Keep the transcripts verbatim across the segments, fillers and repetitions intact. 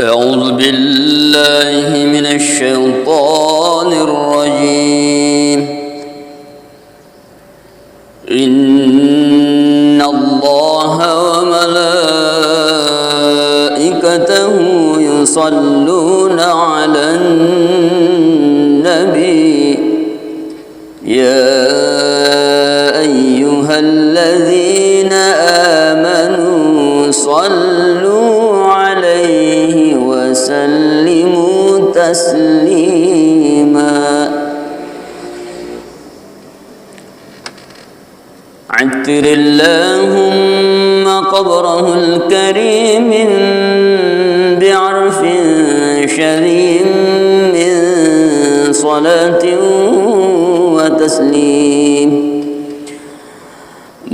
أعوذ بالله من الشيطان الرجيم. إن الله وملائكته يصلون على النبي. يا أيها الذين آمنوا صلوا عليه وسلموا تسليما. عطر اللهم قبره الكريم بعرف شريف من صلاة وتسليم.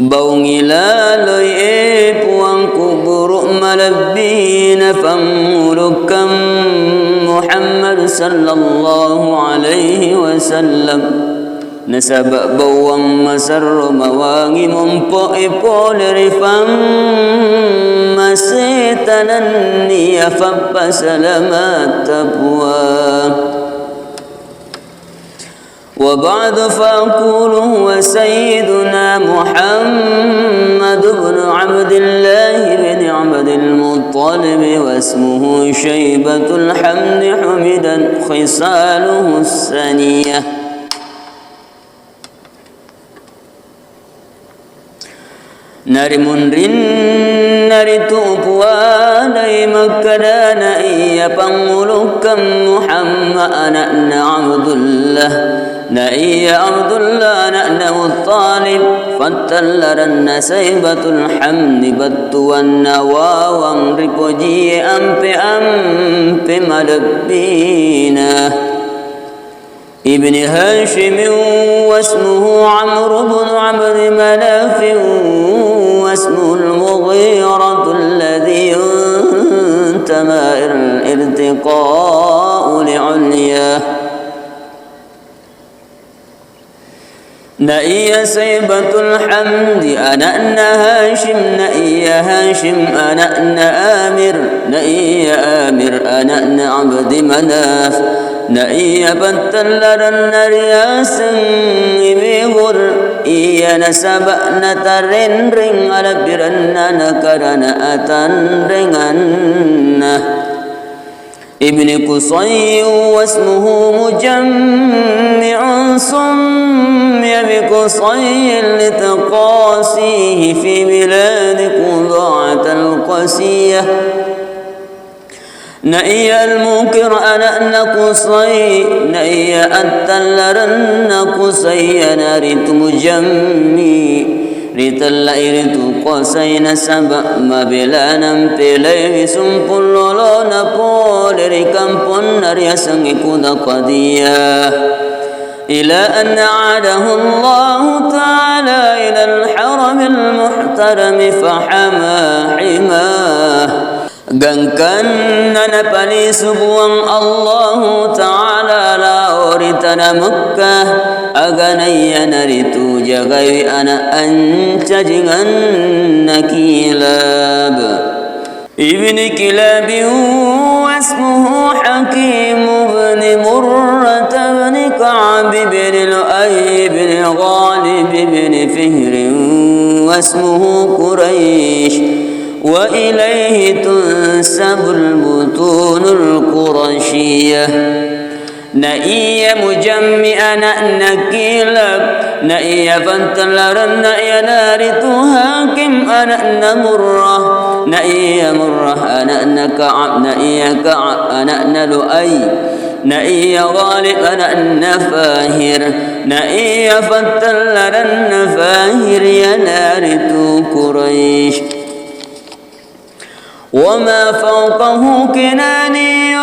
Baungi laloi, e Puang, kuburu' malebbi na Pangulukkang Muhammad sallallahu alaihi wasallam. Nasaba' bawang maserro mawangi mompo'e pole ri fammaseta nenniya fappasalamatta Puang. وبعد فأقول هو سيدنا محمد بن عبد الله بن عبد المطلب واسمه شيبة الحمد حمدا خصاله السنية. Narimunrinna ritu upuanai makkeda, na iya Pangulukkang Muhammad ana'na Abdullah, na iya Abdullah ana'na Muttalib, fattallaranna Saibatul Hamdi, bettuanna wawang ripojie ampe-ampe malebbina. ابن هاشم واسمه عمرو بن عبد مناف واسمه المغيرة الذي ينتمى الارتقاء لعلياه. Na iya Saibatul Hamdi ana'na Hashim, na iya Hashim ana'na Amir, na iya Amir ana'na Abdi Manaf, na iya pattallaranna riasengngi Mighur, iya nasaba'na tarenreng alebbirenna nakarana atanrenganna. ابن قصي واسمه مجمع سمي بقصي لتقاصيه في بلاد قضاعة القصية. Na iya Al-Mukir ana'na Qusay, na iya attallaranna Qusay iyanaritu Mujammi. Ritella'i ritu Qusay nasaba' mabela nampelaiwi sumpung lolona pole ri kamponna riasengnge Kuda Qadiyah. إلى أن أعاده الله تعالى إلى الحرم المحترم فحمى حماه. Gangkanna napalisu Puang Allahu Ta'ala lao ri tana Mekkah, agana iyanaritu jagaiwi ana' ancajinganna Kilab. ابن كلاب واسمه حكيم بن مرة بن كعب بن لؤي بن غالب بن فهر واسمه قريش. وإليه تنسب البطون القرشية. Na iya Mujammi ana'na Kilab, na iya pattallaranna iyanaritu Hakim ana'na Murrah, na iya Murrah ana'na Ka'ab, na iya Ka'ab ana'na Lu'ay, na iya Ghalib ana'na Fahir, na iya pattallaranna Fahir iyanaritu Quraish. وما فوقه كناني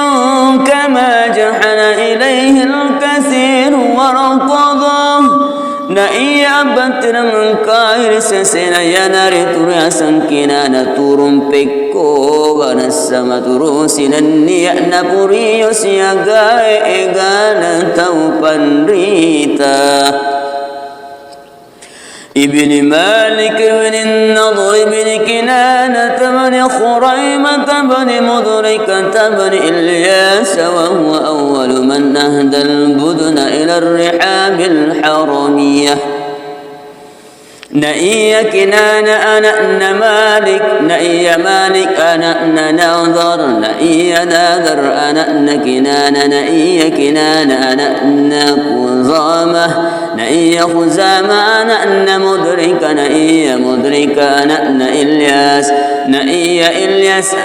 كما جحن إليه الكثير وارتضاه. Na iya abbattireng engkae ri sesena iyanaritu riaseng Kinana turung pekkoga nassa maturusi nenniya napurio siagae egana tau panrita. ابن مالك بن النضر بن كنانة بن خريمة بن مدركة بن إلياس، وهو أول من أهدى البدن إلى الرحاب الحرمية. Naiya Kinana ana'na Malik, naiya Malik ana'na Nadhar, naiya Nadhar ana'na Kinana, naiya Kinana ana'na Khuzamah, naiya Khuzamah ana'na Mudrika, naiya Mudrika ana'na Ilyas, naiya Ilyas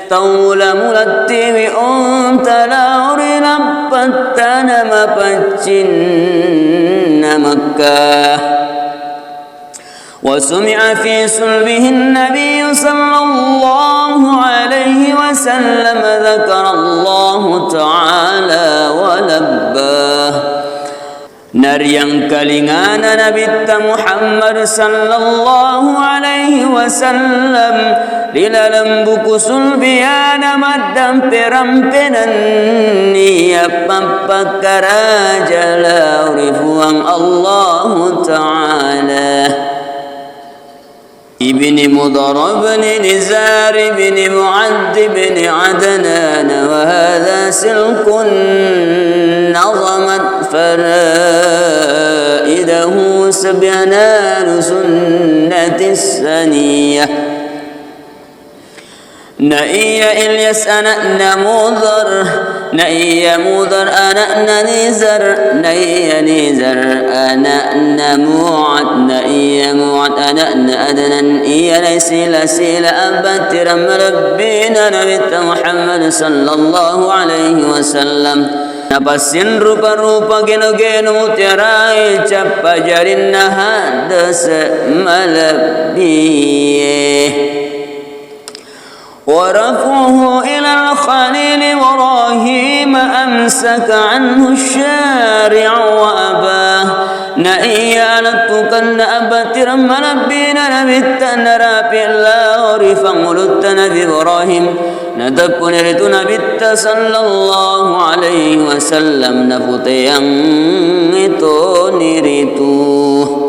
tau mula-mulattiwi onta lao ri lappattana mapaccinna Makkah. وسمع في صلبه النبي صلى الله عليه وسلم ذكر الله تعالى ولباه. Nariyangkalingana Nabitta Muhammad sallallahu alaihi wasallam ri laleng buku sulbiana maddampe-rampe nenniya pappakkaraja lao ri Puang Allahu Ta'ala. ابن مضر بن نزار بن معد بن عدنان، وهذا سلك نظمت فرائده سبيان سنة السنية. Naiya Ilyas ana'na Mudhar, naiya Mudhar ana'na Nizar, naiya Nizar ana'na Mu'ad, naiya Mu'ad ana'na Adnan, iyana sila-sila abbattirang malebbina Nabitta Muhammad sallallahu alaihi wasallam. Napassinrupa-rupa geno-geno mutiarae cappa jarinna haddese malebbie. ورفعه إلى الخليل إبراهيم أمسك عنه الشارع وأباه. Naiya alettukenna abbattirang malebbina Nabitta narapi lao ri pangulutta Nabi Ibrahim, nateppuni ritu Nabitta sallallahu alaihi wasallam naputeangngi toni ritu.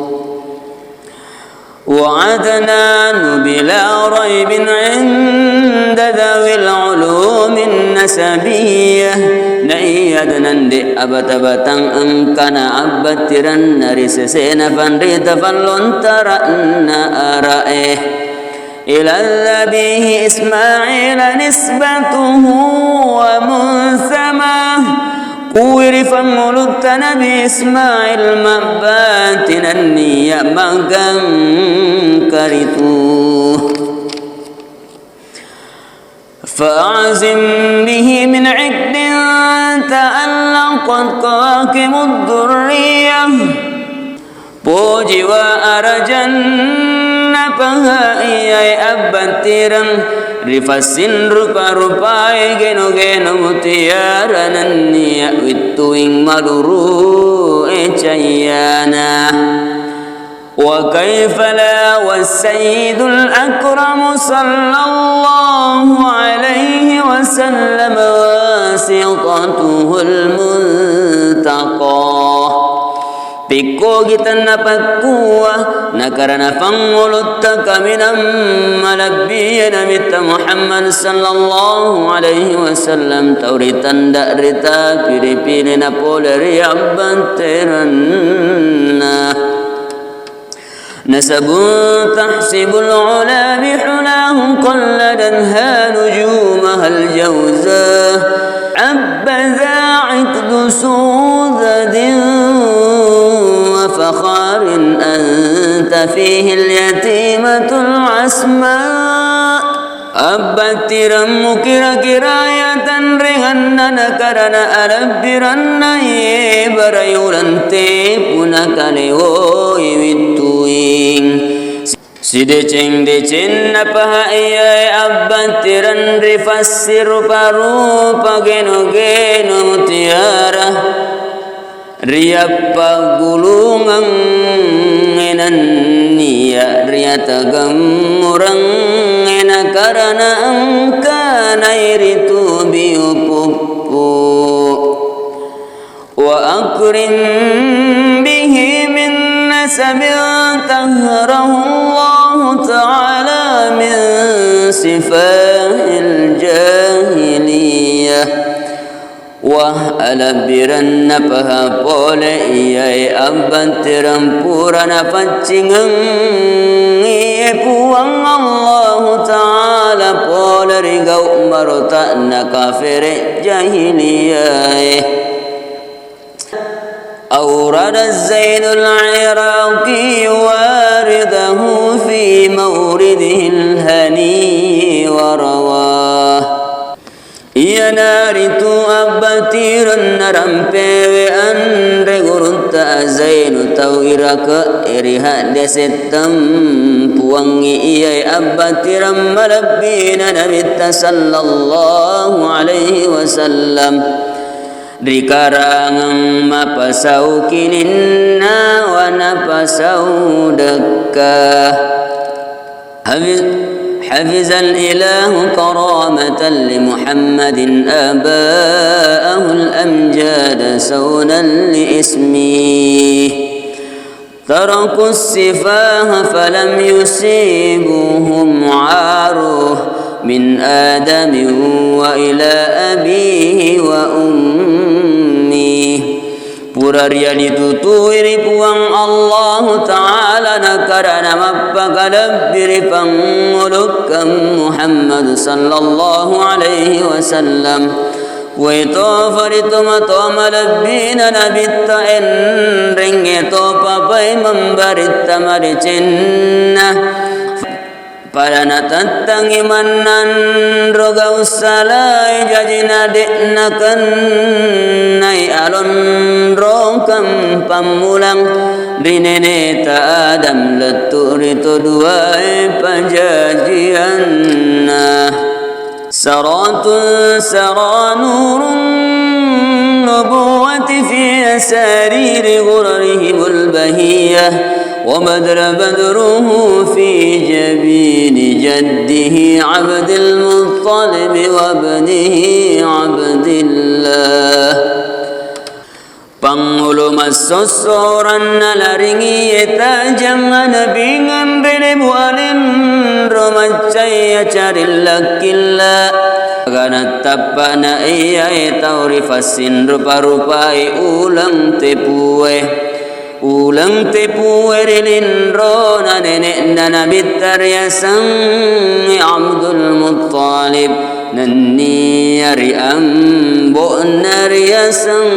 وعدنان بلا ريب عند ذوي العلوم النسبية. Naiya Adnan de abata-batang engkana abbattiranna ri sesena panrita pallontara'na arae. إلى الذبيح إسماعيل نسبته ومن ثماه. Kuwi ri pangulutta Nabi Ismail mabbatti nenniya magangka ritu. فأعظم به من عقد تألقت كواكب الدرية. Pojiwa arajanna paha iyae abbattireng ri passinrupa-rupae geno-geno mutiara nenniya wittuing maluru e cayyana. وكيف لا والسيد الأكرم صلى الله عليه وسلم واسطته المنتقى. Pikkogi tennapakkua, nakarana pangulutta kaminang malebbi'e Nabitta Muhammad sallallahu alaihi wasallam tau ritanda ritapi ripile napole ri abbattiranna. نسب تحسب العلا بحلاه قلدتها نجومها الجوزاء. حبذا عقد سوذج وفخار أنت فيه اليتيمة العصماء. Abbattireng mukira-kiraya tanrenganna nakarana alebbiranna ye barayulante punakaliwoi wittuing. Sideceng-decenna paha iyae abbattireng ri passirupa-rupa geno-geno mutiara. Riappaggulungengnge nenniya riategemmurengnge nakarana engkanai ritu biu puppu. وأكرم به من سمعت نهره الله تعالى من سفاه الجاهلية. Wah, alebbirenna paha pole iyae abbattireng pura napaccingeng iye Puang Allahu Ta'ala pole ri gau marota'na kafere jahiliyae. أورد الزين العراقي وارده في مورده الهني ورواه. Iyanaritu abbattireng narampewe anre gurutta Zainu tau Irake ri haddesetteng Puangnge iyae abbattireng malebbina Nabitta sallallahu alaihi wasallam. Ri karangeng mapasau kininna wa napasau dekka. حفظ، حفظ الإله كرامة لمحمد آباءه الأمجاد صونا لاسمه. تركوا السفاه فلم يصيبهم عار من آدم وإلى أبيه وأمه. Pura rialitutui ri Puang Allahu Ta'ala nakarana mappakalebbi ri pangulukkeng Muhammad sallallahu alaihi wasallam. Puai tofa ri tomatoa malebbina Nabitta enrengnge topa paimeng baritta madecenna. Pada natattangngi mannanro gau salai, jajina de' nakennai alonrokeng pammulang ri neneta Adam lettu ri to duae pajajianna. سراة سرى نور النبوة في أسارير غررهم البهية، وبدر بدره في جبين جده عبد المطلب وابنه عبد الله. Pangngulu massossoranna laringi iye tajang anabingeng ri lebu alinro maccaya carillakkilla. Agana tappana iyae tau rifassinrupa-rupai uleng tepue. Uleng tepue ri linrona nene'na Nabitta riasengnge Abdul Muttalib, nennia ri ambo'na riaseng